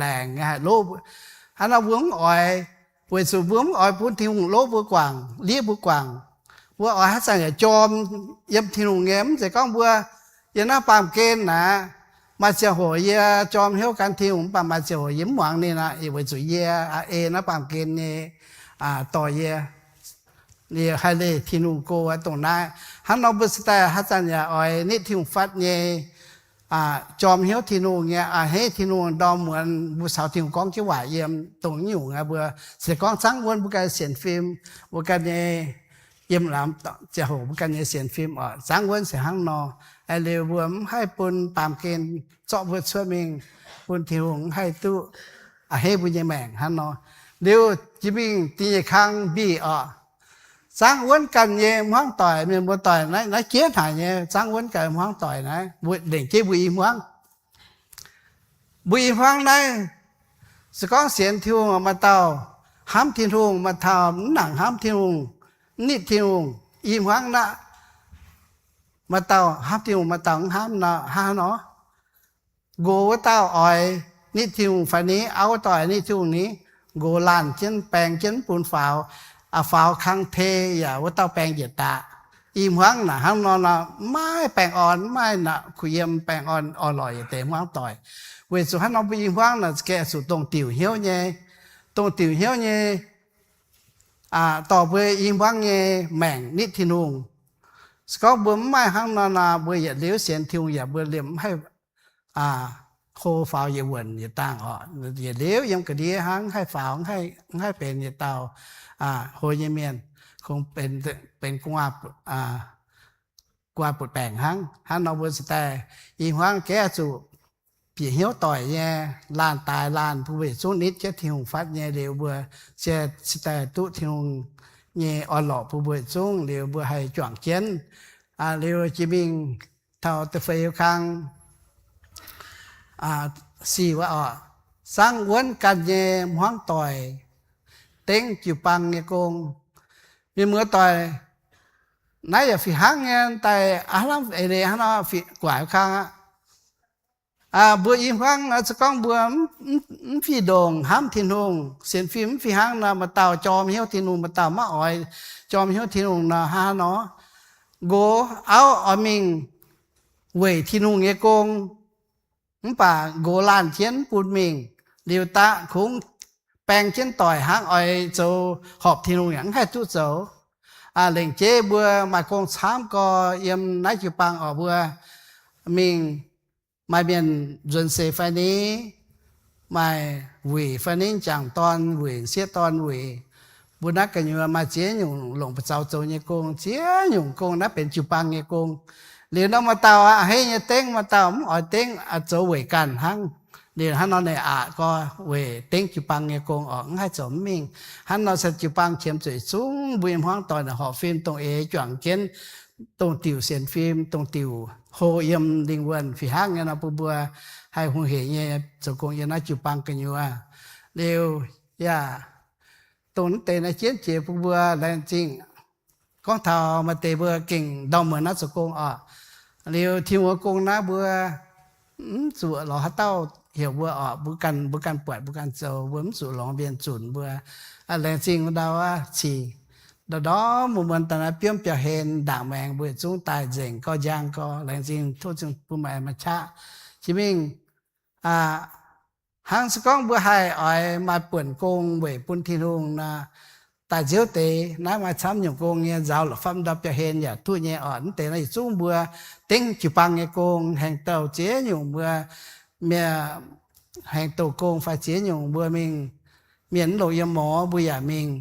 laengc nyei, haih lov. Hnangv nor mbuo mv oix, weic zuqc mbuo mv oix bun Tin-Hungh lov mbuo guangc, liev mbuo guangc. Mbuo oix haaix zanc yaac jorm yiem Tin-Hungh nyei. Mv zeiz gorngv mbuo yiem naaiv baamh gen naaic, maaih ziangh hoc yie jorm hnyouv gan Tin-Hungh, mv baac maaih ziangh hoc yie mv muangx ninh aqv, weic zuqc yie ei naaiv baamh gen nyei dorh yie haih leih Tin-Hungh go aqv. Dongh naaiv hnangv nor mbuo cingx daaih haaix zanc yaac oix nitv Tin-Hungh fatv nyei, jorm hnyouv Tin-Hungh nyei, a'hneiv Tin-Hungh ndorm muonz mbuo caux Tin-Hungh gorngv jienv waac yiem. Dongh nyungc aqv, mbuo se gorngv zaangv wuonv mbuo ganh sienx fim, mbuo ganh nyei yiem lamz ziangh hoc mbuo ganh nyei sienx fim oc. Zaangv wuonv se hnangv nor. Liuz mbuo mv haih bun baamh gen zorqv mbuo cuotv mingh, bun Tin-Hungh mv haih duqv a'hneiv mbuo nyei maengc hnangv nor. Liuz jiex mingh da'nyeic kang mbih oc. Zaangv wuonv ganh nyei hmuangv doic, mienh muoz-doic, naaiv jiex haic nyei. Zaangv wuonv ganh hmuangv doic naaiv, lengc jeiv mbuo i hmuangv. Mbuo i hmuangv naaiv, se gorngv sienx Tin-Hungh maaih dauh hnamv Tin-Hungh, maaih dauh mv nangc hnamv Tin-Hungh, mv nitv Tin-Hungh. I hmuangv naaiv, maaih dauh hnamv Tin-Hungh, maaih dauh mv hnamv nor, hnangv haaix nor? Nqox wuov dauh oix nitv Tin-Hungh fai ni? Auv wuov dauh oix nitv Tin-Hungh ni? Nqox laanh jienv, baeng jienv, mv bun faaux. Faaux kang tei yaac wuov dauh baeng njiec daqc. I hmuangv naaic hnangv nor, mv maaih baengh orn, mv maaih naaic kuh yiem baengh orn, orn-lorqc yietc deix hmuangv doic. Weic zuqc hnangv nor mbuo i hmuangv naaic gaeqv zuqc dongh diuc hnyouv nyei, dongh diuc hnyouv nyei dorh mbuo i hmuangv nyei maengc nitv Tin-Hungh. Se gorngv mbuo mv maaih hnangv nor nor, mbuo yietc liuz sienx Tin-Hungh yaac mbuo liemh mv haih hlo faaux yietc wuonc yietc dangh oc. Yietc liuz yiem ga'ndiev hnangv, mv haih faaux, mv haih benx yietc dauh hlo nyei mienh, kungx benx gu'nguaaz butv-baengc hnangv. Hnangv nor mbuo cingx daaih i hmuangv gaeqv zuqc bieqc hnyouv doic nyei, laanh daaix laanh bun mbuo yietc zungv nitv jienv Tin-Hungh fatv nyei liuz, mbuo cingx daaih duqv Tin-Hungh nyei orn-lorqc bun mbuo yietc zungv liuz, mbuo haih juangc jienv. Liuz jiex mingh taux da'feix kang sic wuov oc. Zaangv wuonv ganh nyei hmuangv doic, dengv jiu-baang nyei gong. Mienh muoz-doic, naaiv yaac fih hnangv nyei, daaih aav lamh eix leiz hnangv nor, guaaic kang aqv. Mbuo i hmuangv nor, se gorngv mbuo mv fih ndongc hnamv Tin-Hungh, sienx fim mv fih hnangv nor, maaih dauh jorm hnyouv Tin-Hungh, maaih dauh maiv oix jorm hnyouv Tin-Hungh nor, hnangv haaix nor? Nqox auv oix mingh weic Tin-Hungh nyei gong, mv baac nqox laanh jienv mv bun mingh. Liuz daqv kungx baeng jienv doic hnangv, oix zoux horpc Tin-Hungh yaac mv haih duqv zoux. Lengc jeiv mbuo maaih gong camv gorx yiem naaiv jiu-baang oc, mbuo mingh maaih mienh nzuonx seix fai ni, maaih wuic fai ni, m'jangc dorn wuic, sieqv dorn wuic. Mbuo naaiv gu'nyuoz maaih ziex nyungc longc buoz-zaux zoux nyei gong, ziex nyungc gong naaiv benx jiu-baang nyei gong. Liuz nor maaih dauh a'hneiv nyei dengv, maaih dauh mv oix dengv, zoux weic ganh hnangv. Liuz hnangv nor naaic aqc gorx weic dengv jiu-baang nyei gong oc, mv haih zoux mv mingh. Hnangv nor se jiu-baang qiemx zuqc zungv mbuo nyei hmuangv doic naaic horpc fim dongh eix juangc jienv, dongh diuc sienx fim, dongh diuc hlo yiem lingh wuonh fih hnangv nyei nor, bun mbuo haih hungh heic nyei zoux gong yiem naaiv jiu-baang gu'nyuoz. Liuz yaac dongh naaiv deix naaiv jienv jiex bun mbuo laengz zingh. Gorngv taux maaih deix mbuo gengh ndorm muonz naaiv zoux gong oc. Liuz Tin-Hungh gong naaiv mbuo mv zuqc lorz haaix dauh heuc mbuo oc, mbuo ganh, mbuo ganh buatc, mbuo ganh zoux, mbuo mv zuqc lorz mienh zunc mbuo. Laengz zingh ndau aqv, cingx ndorm ndorm muonz muonz daaih naaiv biomv biauv-hlen ndaangc maengx mbuo yietc zungv daaih nzengc gorx njang gorx. Laengz zingh tov Tin-Hungh bun meih maaih qaqv jiex mingh. Hnangv se gorngv mbuo haih oix maaih buonc gong weic bun Tin-Hungh nor, daaih nziouv deix naaiv maaih camv nyungc gong nyei, nzaaux la'fapv ndau biauv-hlen yaac duqv nyei oc. Mv deix naaiv yietc zungv mbuo dengv jiu-baang nyei gong, haengh douh ziex nyungc mbuo, mienh haengh douh gong fai ziex nyungc mbuo mingh, mienh mv longc yiem morz mbuo yaac mingh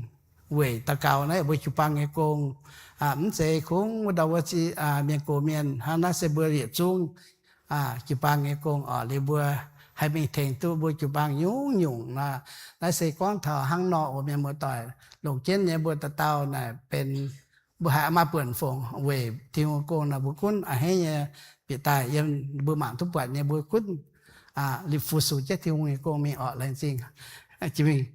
weic daux gaux naaiv mbuo jiu-baang nyei gong. Mv zeiz kungx wuov dauh wuov mienh gox mienh hnangv, naaiv se mbuo yietc zungv jiu-baang nyei gong oc. Liuz mbuo haih mingh tengx duqv mbuo jiu-baang nyungc-nyungc nor. Naaiv se gorngv taux hnangv nor oc, mienh muoz-doic, longc jienv nyei mbuo dauh dauh naaic benx mbuo haih maaih buonc fongc weic Tin-Hungh gong nor, mbuo gunv a'hneiv nyei bieqc daaih yiem mbuo mangc duqv buatc nyei, mbuo gunv liuz fu-sux jienv Tin-Hungh nyei gong mingh oc. Laengz zingh. Jiex mingh.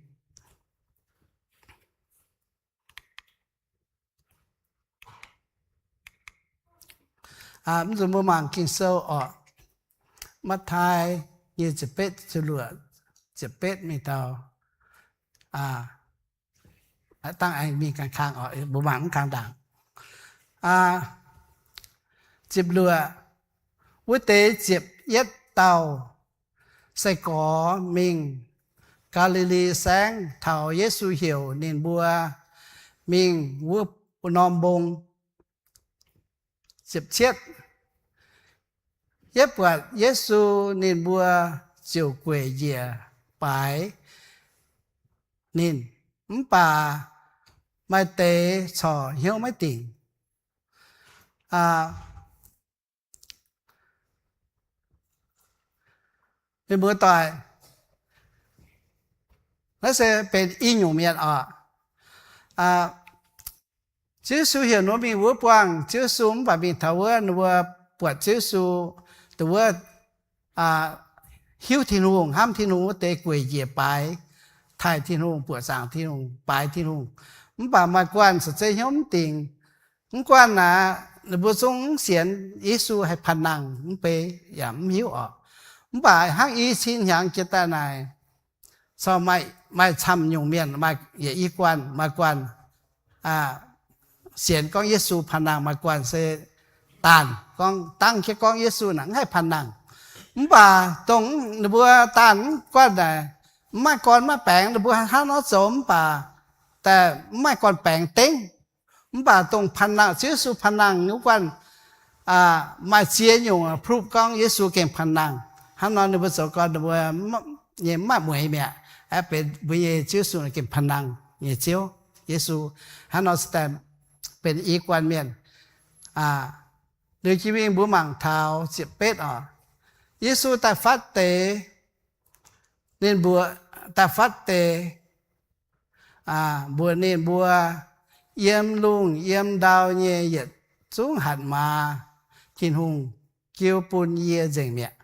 Mv nzunc mbuo mangc Ging-Sou oc. Matv^taai nyic ziepc betv, ziepc luoqc, ziepc betv mingh taux, dangh aengx mingh kang-kang oc, mbuo mangc mv kang ndaangc. Ziepc luoqc, wuov deix ziepc yietv dauh sai-gorx mingh Gaa^li^li Saengv taux Yesu heuc ninh mbuo mingh wuov norm mbong. Ziepc cietv, yietv buatc Yesu, ninh mbuo ziouc gueic njiec baaix ninh, mv baac maaih deix corc hnyouv maiv dingc. Mienh muoz-doic, naaiv se benx i nyungc mienh oc. Ziouv Yesu heuc ninh mbuo mingh wuov buangh Ziouv Yesu, mv baac mingh taux wuov ninh mbuo buatc Ziouv Yesu, dongh wuov hiuv Tin-Hungh, hnamv Tin-Hungh wuov deix gueic njiec baaix, taaih Tin-Hungh, buoqc zaangc Tin-Hungh, baaix Tin-Hungh. Mv baac maaih guanh corc zeiv hnyouv mv dingc. Mv guanh naaic, ninh mbuo zungv mv sienx Yesu haih panh nangh mv bei yaac mv hiuv oc. Mv baac hnangv i cin hnyangx jiex daaih naaic, corc maaih camv nyungc mienh, maaih yietc i guanh, maaih guanh sienx gorngv Yesu panh nangh, maaih guanh se daanh gorngv dangv jienv gorngv Yesu naaic mv haih panh nangh. Mv baac dongh ninh mbuo daanh mv guanh naaic, mv maaih gorn maiv baengx, ninh mbuo hnangv nor zoux mv baac daaih mv maaih gorn baengx dengv. Mv baac dongh panh nangh, Ziouv Yesu panh nangh wuov guanh, maaih ziex nyungc proof gorngv Yesu gengh panh nangh. Hnangv nor ninh mbuo zoux gorn ninh mbuo nyei mv maaih mueix mi'aqv, aeqv, benx mbuo nyei Ziouv Yesu gengh panh nangh nyei Ziouv Yesu. Hnangv nor se daaih benx i guanh mienh. Liuz jiex mingh mbuo mangc taux ziepc betv oc. Yesu daaih fatv deix, ninh mbuo daaih fatv deix, mbuox ninh mbuo, yiem lungh yiem ndau nyei yietc zungv hatc maaz Tin-Hungh jiu bun yie nzengc mi'aqv.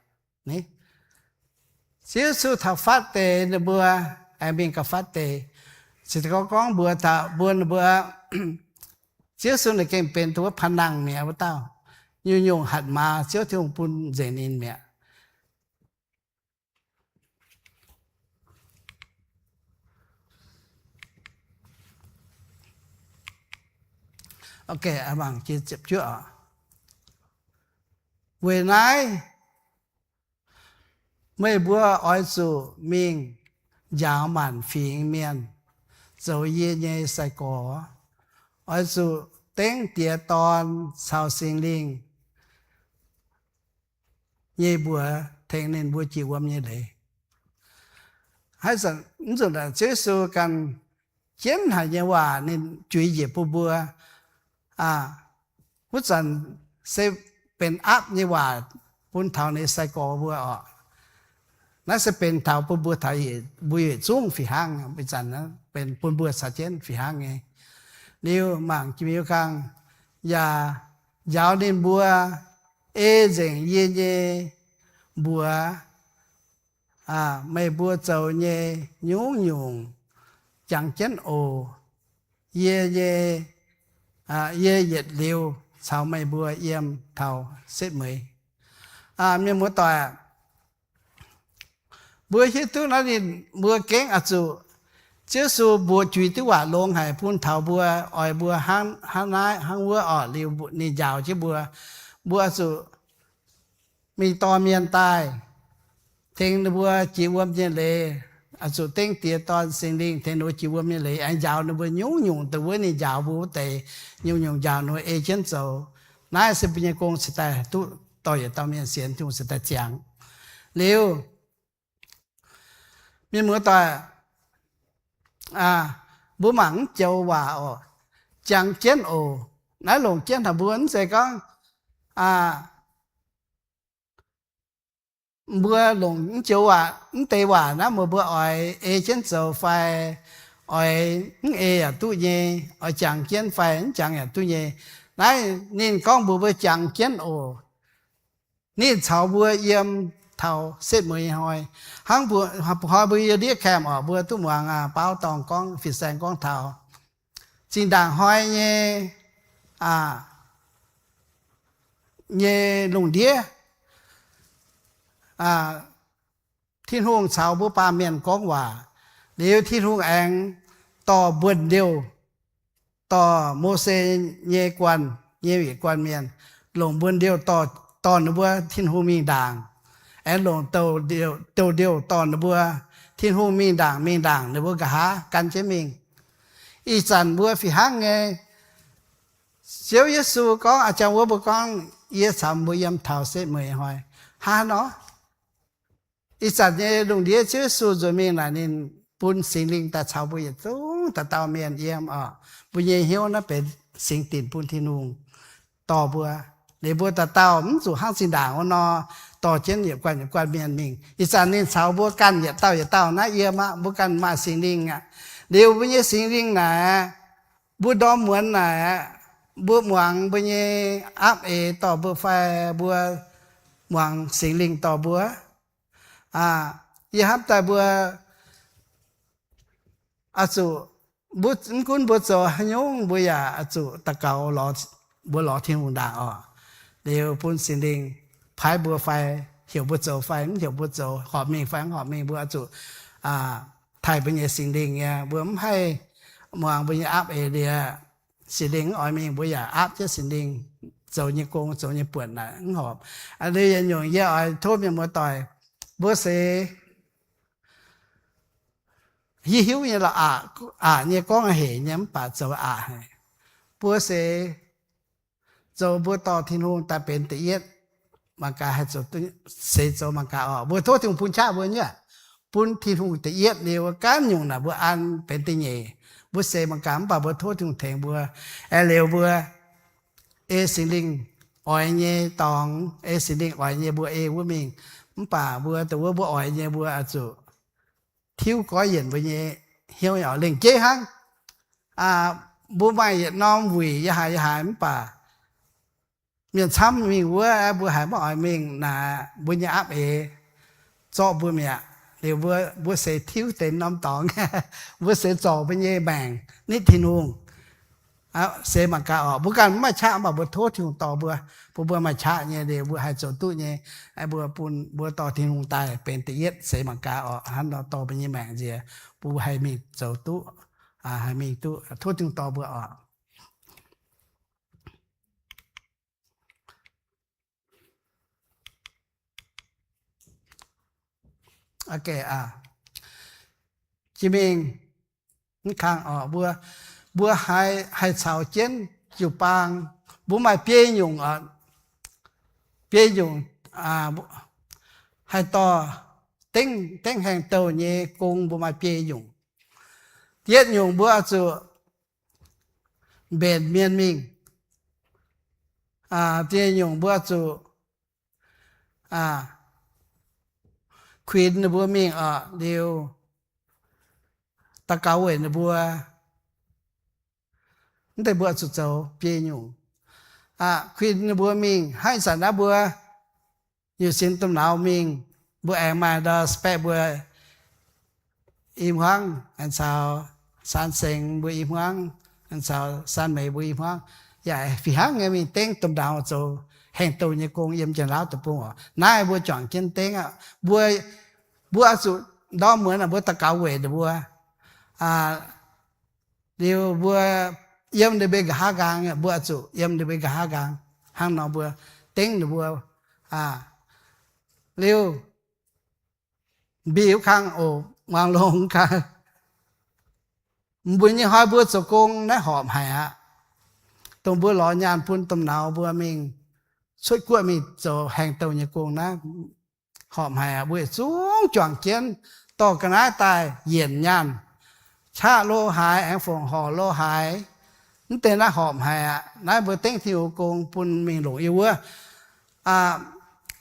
Ziouv Yesu taux fatv deix ninh mbuo, aengx mingh gauh fatv deix, se gorngv gorngv mbuox taux mbuo ninh mbuo, Ziouv Yesu naaic gengh benx dongh wuov panh nangh mi'aqv wuov dauh. Nyungc-nyungc hatc maaz Ziouv Tin-Hungh bun nzengc ninh mi'aqv. Weic naaiv meih mbuo oix zuqc mingh njaaux maanc fingx mienh zoux yie nyei sai-gorx. Oix zuqc dengv Diex, Dorn caux Singx Lingh nyei mbuox tengx ninh mbuo jiex wuom nyei leiz. Haaix zanc mv nzunc Ziouv Yesu ganh jienv haic nyei waac ninh juix njiec bun mbuo. Wuov zanc se benx aapv nyei waac bun taux ninh nyei sai-gorx mbuo oc. Naaiv se benx taux bun mbuo taux mbuo yietc zungv fih hnangv. Ih zanc benx bun mbuo caux jienv fih hnangv nyei. Liuz mangc jiex mi'aqv kang, yaac njaaux ninh mbuo ei nzengc yie nyei mbuox, meih mbuo zoux nyei nyungc-nyungc jangx jienv oc. Yie nyei, yie yietc liuz caux meih mbuo yiem taux setv mueiz. Mienh muoz-doic, mbuo hiuv duqv naaiv ninh mbuo gengh oix zuqc, Ziouv Yesu mbuox juix diuv waac longx haic bun taux mbuo, oix mbuo hnangv naaiv hnangv wuov oc. Liuz ninh njaaux jienv mbuo, mbuo oix zuqc mingh dorh mienh daaih tengx ninh mbuo jiex wuom nyei leiz, oix zuqc dengv Diex, Dorn, Singx Lingh tengx ninh mbuo jiex wuom nyei leiz, aengx njaaux ninh mbuo nyungc-nyungc dongh wuov ninh njaaux mbuo wuov deix, nyungc-nyungc njaaux ninh mbuo ei jienv zoux. Naaiv se mbuo nyei gong cingx daaih duqv dorh yietc dauh mienh sienx Tin-Hungh cingx daaih ziangx. Liuz, mienh muoz-doic, mbuo mangc mv joux waac oc, jangx jienv oc. Naaiv longc jienv taux mbuo mv zeiz gorngv mbuo longc mv joux waac, mv deix waac naaiv meih mbuo oix ei jienv zoux fai oix mv ei yaac duqv nyei, oix jangx jienv fai mv jangx yaac duqv nyei. Naaiv ninh gorngv mbuox mbuo jangx jienv oc. Ninh caux mbuo yiem taux setv mueiz nyei hnoi. Hnangv mbuo, hnoi mbuo yiem ndiev camp oc, mbuo duqv muangx baaux dorngh gorngv, fin-saeng gorngv taux zinh ndaangc hnoi nyei, nyei lungh ndiev, Tin-Hungh caux mbuo baamh mienh gorngv waac. Liuz Tin-Hungh aengx dorh mbuonx-ndiouh, dorh Mose nyei guanh, nyei win guanh mienh, longc mbuonx-ndiouh dorh, dorh ninh mbuo Tin-Hungh mingh ndaangc. Aengx longc douc ndiouh dorh ninh mbuo Tin-Hungh mingh ndaangc, mingh ndaangc ninh mbuo nqa'haav gan jienv mingh. Ih zanc mbuo fih hnangv nyei. Ziouv Yesu gorngv, a'jang wuov mbuo gorngv, yie caux mbuo yiem taux setv mueiz hnoi. Hnangv nor, ih zanc nyei lungh ndiev Ziouv Yesu nzuonx mingh naaic, ninh bun Singx Lingh daaih caux mbuo yietc zungv dauh dauh mienh yiem oc. Mbuo nyei hnyouv naaiv benx singx dinc bun Tin-Hungh dorh mbuo. Liuz mbuo dauh dauh mv zuqc hnangv zinh ndaangc wuov nor dorh jienv yietc guanh yietc guanh mienh mingh. Ih zanc ninh caux mbuo ganh yietc dauh yietc dauh naaiv yiem aqv. Mbuo ganh maaih Singx Lingh aqv. Liuz mbuo nyei Singx Lingh naaic, mbuo ndorm muonz naaic, mbuo muangx mbuo nyei aapv eix dorh mbuo fai mbuo muangx Singx Lingh dorh mbuo? Yie hnamv daaih mbuo oix zuqc, mv gunv mbuo zoux haaix nyungc, mbuo yaac oix zuqc daux gaux, mbuo lorz Tin-Hungh ndaangc oc. Liuz bun Singx Lingh paaiv mbuo fai heuc mbuo zoux fai mv heuc mbuo zoux, horpc mingh fai mv horpc mingh, mbuo oix zuqc taaih mbuo nyei Singx Lingh nyei. Mbuo mv haih muangx mbuo nyei aapv eix liuz, Singx Lingh mv oix mingh, mbuo yaac aapv jienv Singx Lingh zoux nyei gong, zoux nyei buonc naaic mv horpc. Liuz yietc nyungc yie oix tov mienh muoz-doic, mbuo se hiuv hiuv nyei lorqc, aqc nyei gorngv hec nyei mv baac zoux aqc haic. Mbuo se zoux mbuo dorh Tin-Hungh daaih benx da'yietv, mangc gaax haih zoux, seix zoux mangc gaax oc. Mbuo tov Tin-Hungh bun qaqv mbuo nyei, bun Tin-Hungh da'yietv liuz, ganh nyungc naaic mbuo an benx da'nyeic. Mbuo seix mangc gaax mv baac mbuo tov Tin-Hungh tengx mbuo. Aengx liuz mbuo ei Singx Lingh oix nyei dorngx, ei Singx Lingh oix nyei mbuo ei wuov mingh. Mv baac mbuo dongh wuov mbuo oix nyei mbuo oix zuqc tiuv goiv yienc mbuo nyei hnyouv oc. Lengc jeiv hnangv, mbuo maaih yietc norm wuic yaac haaix yaac haaix mv baac mienh camv mingh wuov, mbuo haiz maiv oix mingh naaic, mbuo nyei aapv eix zorqv mbuo mi'aqv. Liuz mbuo, mbuo seix tiuv deix norm dorngx, mbuo seix zorc mbuo nyei maengc nitv Tin-Hungh. Seix mangc gaax oc. Mbuo ganh mv maaih qaqv mv baac mbuo tov Tin-Hungh dorh mbuo. Bun mbuo maaih qaqv nyei liuz mbuo haih zoux duqv nyei. Mbuo bun mbuo dorh Tin-Hungh daaih benx da'yietv seix mangc gaax oc. Hnangv nor dorh mbuo nyei maengc nziex, mbuo haih mingh zoux duqv, haih mingh duqv. Tov Tin-Hungh dorh mbuo oc. Jiex mingh mv kang oc, mbuo, mbuo haih caux jienv jiu-baang, mbuo maaih biei nyungc, biei nyungc haih dorh dengv, dengv haengh douh nyei gong, mbuo maaih biei nyungc. Da'yietv nyungc mbuo oix zuqc mbenc mienh mingh. Da'nyeic nyungc mbuo oix zuqc kuinx ninh mbuo mingh oc, liuz daux gaux weic ninh mbuo. Mv deix mbuo oix zuqc zoux biei nyungc. Kuinx ninh mbuo mingh, hnangv ih zanc naaiv mbuo nyungc sin domh nauz mingh, mbuo aengx maaih ndau spatv mbuo i hmuangv, aengx caux Saan Seng mbuo i hmuangv, aengx caux Saan Meix mbuo i hmuangv. Yaac fih hnangv nyei mingh dengv domh nauz zoux haengh douh nyei gong yiem Janx-Laauv deic-bung oc. Naaiv mbuo juangc jienv dengv aqv. Mbuo, mbuo oix zuqc ndorm muonz mbuo daux gaux weic ninh mbuo. Liuz mbuo yiem ninh mbuo nqa'haav nqaang, mbuo oix zuqc yiem ninh mbuo nqa'haav nqaang. Hnangv nor mbuo dengv ninh mbuo. Liuz mbic wuov kang oc, muangx longx kang. Mbuo nyei hnoi mbuo zoux gong naaiv horpc haic aqv. Dongh mbuo lorz nyaanh bun domh nauz mbuo mingh cuotv guoqv mingh zoux haengh douh nyei gong naaiv horpc haic aqv. Mbuo yietc zungv juangc jienv dorh ga'naaiv daaih yienc nyaanh, qaqv lo haaix aengx fongc horc lo haaix. Mv deix naaiv horpc haic aqv. Naaiv mbuo dengv Tin-Hungh gong bun mingh longc yie wuov.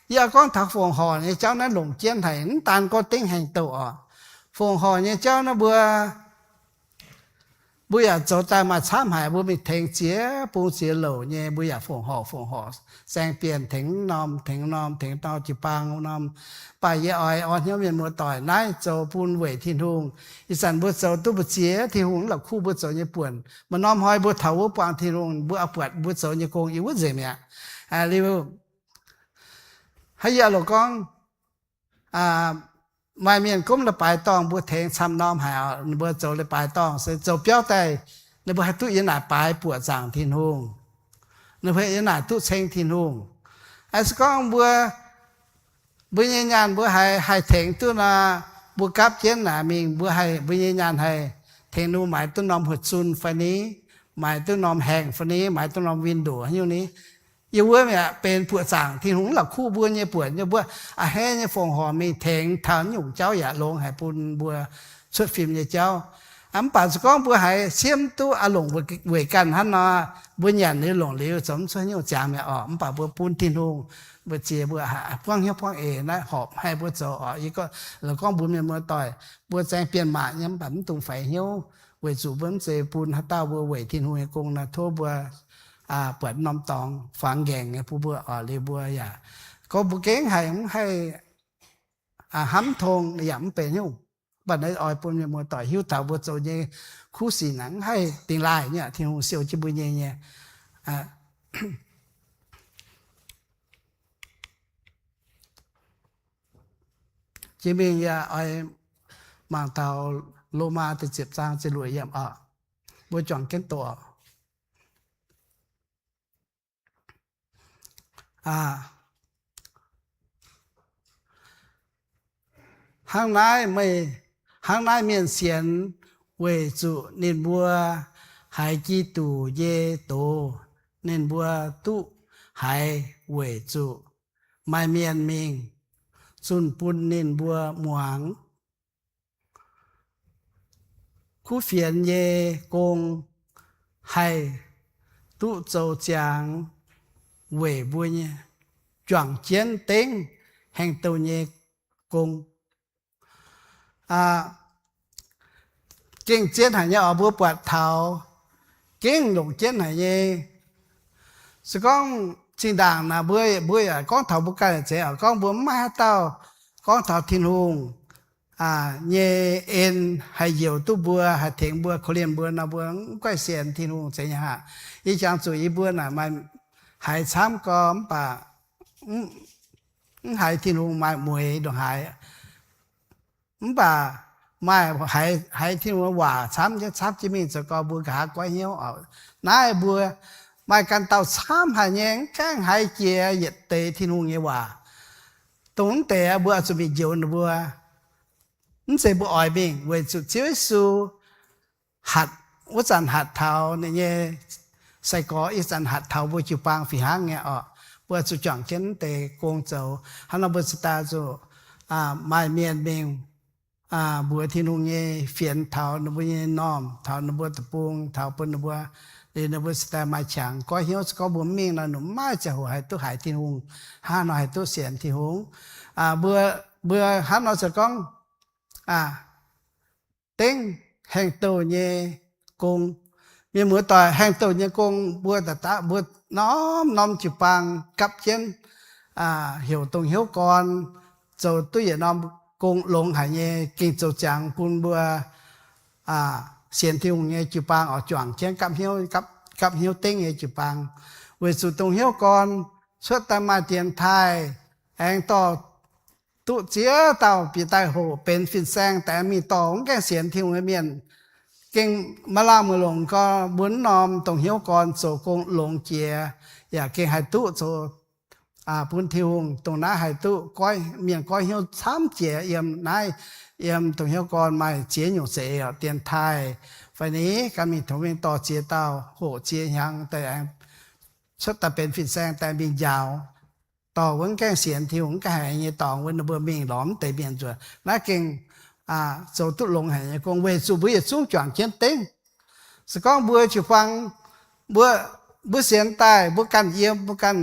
Yie oix gorngv taux fongc horc nyei jauv naaiv longc jienv haic, mv daan gorngv dengv haengh douh oc. Fongc horc nyei jauv naaiv mbuo, mbuo yaac zoux daaih maaih camv haic. Mbuo mingh tengx ziex bung ziex louc nyei, mbuo yaac fongc horc fongc horc, saeng bienh tengx norm tengx norm tengx norm jiu-baang norm. Mv baac yie oix orn hnyouv mienh muoz-doic, naaiv zoux bun weic Tin-Hungh. Ih zanc mbuo zoux duqv mbu'ziex Tin-Hungh la'kuqv mbuo zoux nyei buonc. Maaih norm hnoi mbuo taux wuov buangh Tin-Hungh, mbuo oix buatc mbuo zoux nyei gong yiem wuov nzengc mi'aqv. Liuz, haaix yie loc gorngv, maaih mienh gomv leiz-baaix dorngh mbuo tengx camv norm haic oc. Ninh mbuo zoux leiz-baaix dorngh se zoux biauv daaih, ninh mbuo haih duqv yiem naaic baaix buoqc zaangc Tin-Hungh. Ninh mbuo yiem naaic duqv ceng Tin-Hungh. Aa, se gorngv mbuo, mbuo nyei nyaanh mbuo haih, haih tengx duqv nor, mbuo gapv jienv naaic mingh, mbuo haih, mbuo nyei nyaanh haih tengx ninh mbuo maaiz duqv norm huoqc zun fai ni, maaiz duqv norm haengh fai ni, maaiz duqv norm window haaix nyungc ni. Yie wuov mi'aqv benx buoqc zaangc Tin-Hungh mv la'kuqv mbuo nyei buonc, yie mbuo a'hneiv nyei fongc horc mingh tengx taux nyungc jauv yaac longx haic bun mbuo cuotv fim nyei jauv. Mv baac se gorngv mbuo haiz siemv duqv aa longc weic ganh hnangv nor, mbuo nyanc liuz longc liuz zoux mv cuotv nyungc ziangx mi'aqv oc. Mv baac mbuo bun Tin-Hungh mbu'ziex mbuo buangv hnyouv buangv eix naaiv horpc haih mbuo zoux oc. Yie gorngv, gorngv mbuo mienh muoz-doic mbuo zaeng bienh maac nyei mv baac mv dungx faix hnyouv, weic zuqc mbuo mv zeiz bun haaix dauh mbuo weic Tin-Hungh nyei gong nor, tov mbuo buatc norm dorngx fangx nqaengc nyei bun mbuo oc. Liuz mbuo yaac gorngv mbuo gengh haiz mv haih hnamv tong yaac mv benx nyungc. Mv baac naaiv oix bun mienh muoz-doic hiuv taux mbuo zoux nyei kuv sic naaic mv haih dingx laaih nyei, Tin-Hungh siou jienv mbuo nyei nyei. Jiex mingh yaac oix mangc taux Lomaa da'ziepc zaang ziepc luoqc yiemc oc. Mbuo juangc jienv doqc. Hnangv naaiv meih, hnangv naaiv mienh sienx weic zuqc ninh mbuo haiz Giduc nyei doz, ninh mbuo duqv haiz weic zuqc maaih mienh mingh zunh bun ninh mbuo muangx. Kuv fienx nyei gong haih duqv zoux ziangx weic mbuo nyei juangc jienv dengv hengx douh nyei gong. Gengh zien haic nyei oc, mbuo buatc taux gengh longc jienv haic nyei. Se gorngv zinh ndaangc naaic mbuo, mbuo yaac gorngv taux mbuo ganh zeiz oc, gorngv mbuo mv maaih haaix dauh gorngv taux Tin-Hungh nyei en haih njoux duqv mbuo, haih tengx mbuo, korv-lienh mbuo nor, mbuo mv gaengh sienx Tin-Hungh zeiz nyei haic. Yie jangx zuqc yie mbuo naaic maaih haiz camv gorx mv baac mv haiz Tin-Hungh maaih mueix ndongc haaix. Mv baac maaih haiz Tin-Hungh waac camv jienv, camv jienv mingh zoux gau mbuo nqa'haav goiv hnyouv oc. Naaiv mbuo maaih ganh dauh camv haic nyei, mv gaengh haiz jiex yietc deix Tin-Hungh nyei waac. Dongh mv deix mbuo oix zuqc mingh njoux ninh mbuo. Mv zeiz mbuo oix mingh, weic zuqc Ziouv Yesu hatc, wuov zanc hatc taux ninh nyei sai-gorx, ih zanc hatc taux mbuo jiu-baang fih hnangv nyei oc. Mbuo zuqc juangc jienv mv deix gong zoux. Hnangv nor mbuo cingx daaih zuqc maaih mienh mingh mbuox Tin-Hungh nyei fienx taux ninh mbuo nyei normh, taux ninh mbuo deic-bung, taux bun ninh mbuo, liuz ninh mbuo cingx daaih maaih qangx goiv hnyouv. Se gorngv mbuo mv mingh nor, ninh mbuo mv maaih ziangh hoc haih duqv haiz Tin-Hungh, hnangv haaix nor haih duqv sienx Tin-Hungh. Mbuo, mbuo hnangv nor se gorngv dengv haengh-douh nyei gong. Mienh muoz-doic, haengh-douh nyei gong mbuo daaih daav, mbuo norm-norm jiu-baang gapv jienv heuc dongh hnyouv gorn zoux duqv yietc norm gong longx haic nyei, gengh zoux ziangx bun mbuo sienx Tin-Hungh nyei jiu-baang oix juangc jienv gapv hnyouv, gapv hnyouv dengv nyei jiu-baang. Weic zuqc dongh hnyouv gorn cuotv daaih maaih dienx taaih, aengx dorh duqv ziex dauh bieqc daaih hoqc benx fin-saeng daaih mingh dorh mv gaengh sienx Tin-Hungh nyei mienh, gengh maaih laangh mueic longc gorn mbuo norm dongh hnyouv gorn zoux gong longx jiex, yaac gengh haih duqv zoux bun Tin-Hungh. Dongh naaiv haih duqv goiv, mienh goiv hnyouv camv jiex yiem naaiv, yiem dongh hnyouv gorn maaih ziex nyungc za'eix oc, dienx taaih fai ni, gan mingh tongx mingh dorh ziex dauh hoqc ziex hnyangx daaih aengx cuotv daaih benx fin-saeng daaih mingh njaaux dorh wuov mv gaengh sienx Tin-Hungh, mv gaengh haiz nyei dorngx wuov, ninh mbuo mingh lorz mv deix mienh nzuonx. Naaiv gengh zoux duqv longx haic nyei gong, weic zuqc mbuo yietc zungv juangc jienv dengv. Se gorngv mbuo jiu-baang, mbuo, mbuo sienx daaih, mbuo ganh yiem, mbuo ganh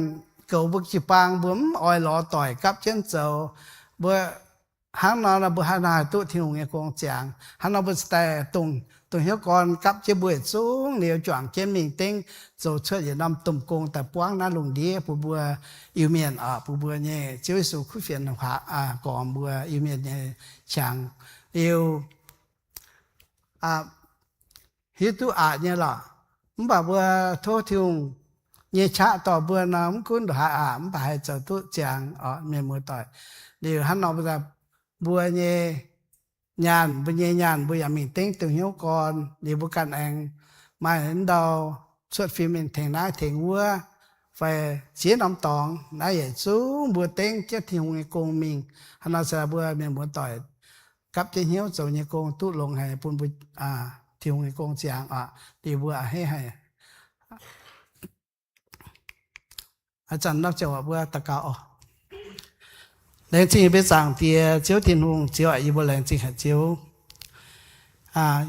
goux mbuo jiu-baang, mbuo mv oix lorz doic gapv jienv zoux, mbuo hnangv nor, mbuo hnangv nor haih duqv Tin-Hungh nyei gong ziangx. Hnangv nor mbuo cingx daaih dongh, dongh hnyouv gorn gapv jienv mbuo yietc zungv liuz juangc jienv mingh dengv zoux cuotv yietc norm domh gong daaih buangv naaiv lungh ndiev bun mbuo Iu-Mienh oc, bun mbuo nyei Ziouv Yesu kuv fienx gormx mbuo Iu-Mienh nyei qangx liuz hiuv duqv aqc nyei lorqc. Mv baac mbuo tov Tin-Hungh nyei qaqv dorh mbuo nor, mv gunv ndongc haaix aqc, mv baac haih zoux duqv ziangx oc, mienh muoz-doic. Liuz hnangv nor mbuo mbuo nyei nyaanh, mbuo nyei nyaanh mbuo yaac mingh dengv dongh hnyouv gorn, liuz mbuo ganh aengx maaih ndau cuotv fim mingh tengx naaiv tengx wuov, fai ziex norm dorngx. Naaiv yietc zungv mbuo dengv jienv Tin-Hungh nyei gong mingh. Hnangv nor se mbuo mienh muoz-doic gapv jienv hnyouv zoux nyei gong duqv longx haic bun mbuo Tin-Hungh nyei gong ziangx oc. Liuz mbuo a'hneiv haic. Ih zanc mbuo daux gaux oc. Laengz zingh mbuo Zaangc Diex Ziouv Tin-Hungh. Ziouv aac, yie mbuo laengz zingh haic Ziouv,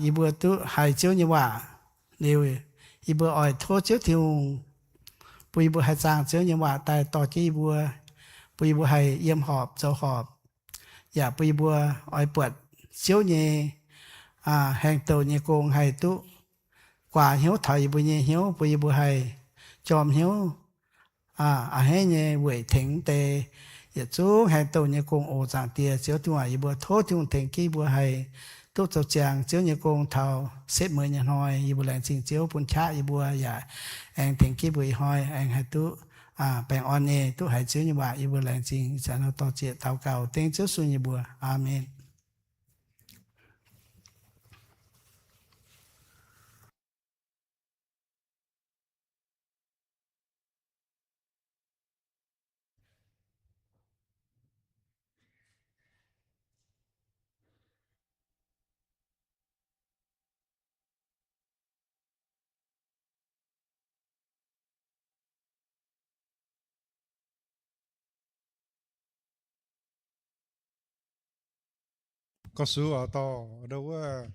yie mbuo duqv haiz Ziouv nyei waac. Liuz yie mbuo oix tov Ziouv Tin-Hungh bun yie mbuo haih zaang Ziouv nyei waac daaih dorh jienv yie mbuo, bun yie mbuo haih yiem horpc zoux horpc, yaac bun yie mbuo oix buatc Ziouv nyei haengh douh nyei gong haih duqv guaax hnyouv taux yie mbuo nyei hnyouv, bun yie mbuo haih jorm hnyouv a'hneiv nyei weic tengx deix yietc zungv haengh douh nyei gong oc. Zaangc Diex Ziouv Tin-Hungh aac, yie mbuo tov Tin-Hungh tengx jienv yie mbuo haih duqv zoux ziangx Ziouv nyei gong taux setv mueiz nyei hnoi. Yie mbuo laengz zingh Ziouv bun qaqv yie mbuo yaac aengx tengx jienv mbuo ih hnoi aengx haih duqv baengh orn nyei duqv haiz Ziouv nyei waac. Yie mbuo laengz zingh ih zanc nor dorh zieqc daux gaux dengv Ziouv Yesu nyei mbuox. Aamen. Gauh sux oix dorh wuov